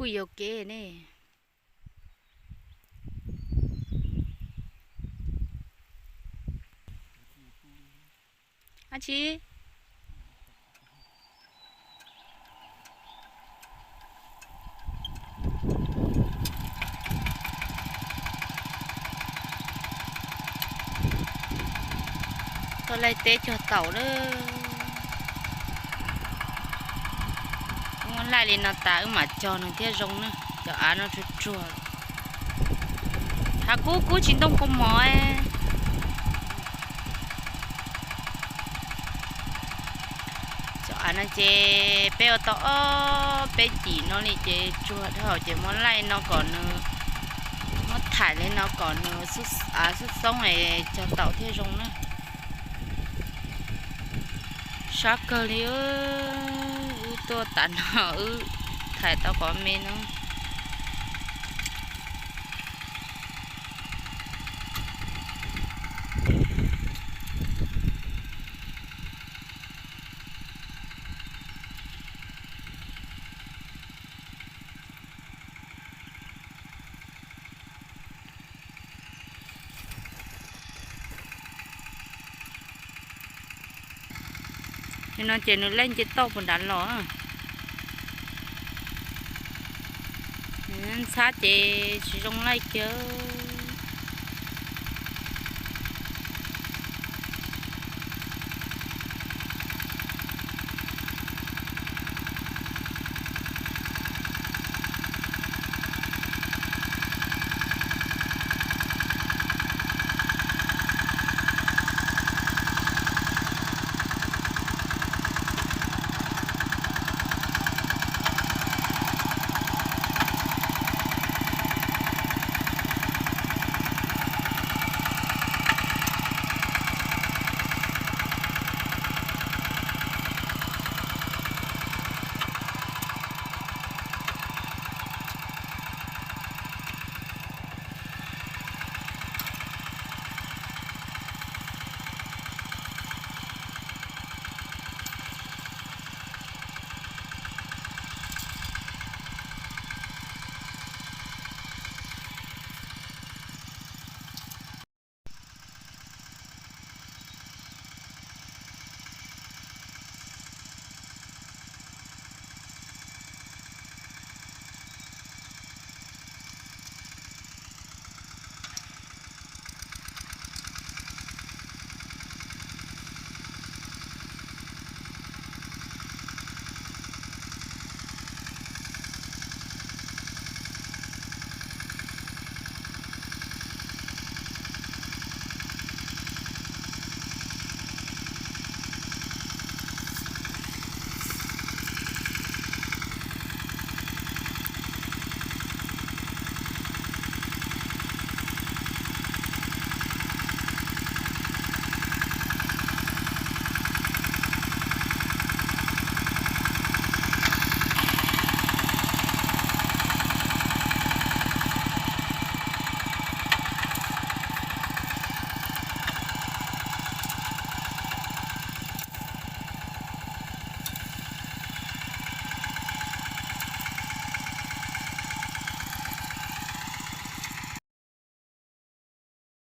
Kuj yog kev ne. Ab tsi, tuaj laij teb cog taum lawm. Wb muab laij li no tas wb mam cog nws thiaj zoo na. Cov av no tsuag tsuag. Hav kub kub tsis ntoo kua mov. Cov av no ces peb ua tau ob peb cim no li ces tsuag dhau ces muab laij no kom nws, muab thaim li no kom nws av xub xoob es cog taum thiaj zoo na. Sab kawg li, wb tuaj tas no wb thaim tau qhov me no. Nim no ces nws laij nce toj puag nrad los. Nws ntxhab ces tsis zoo laij kiag.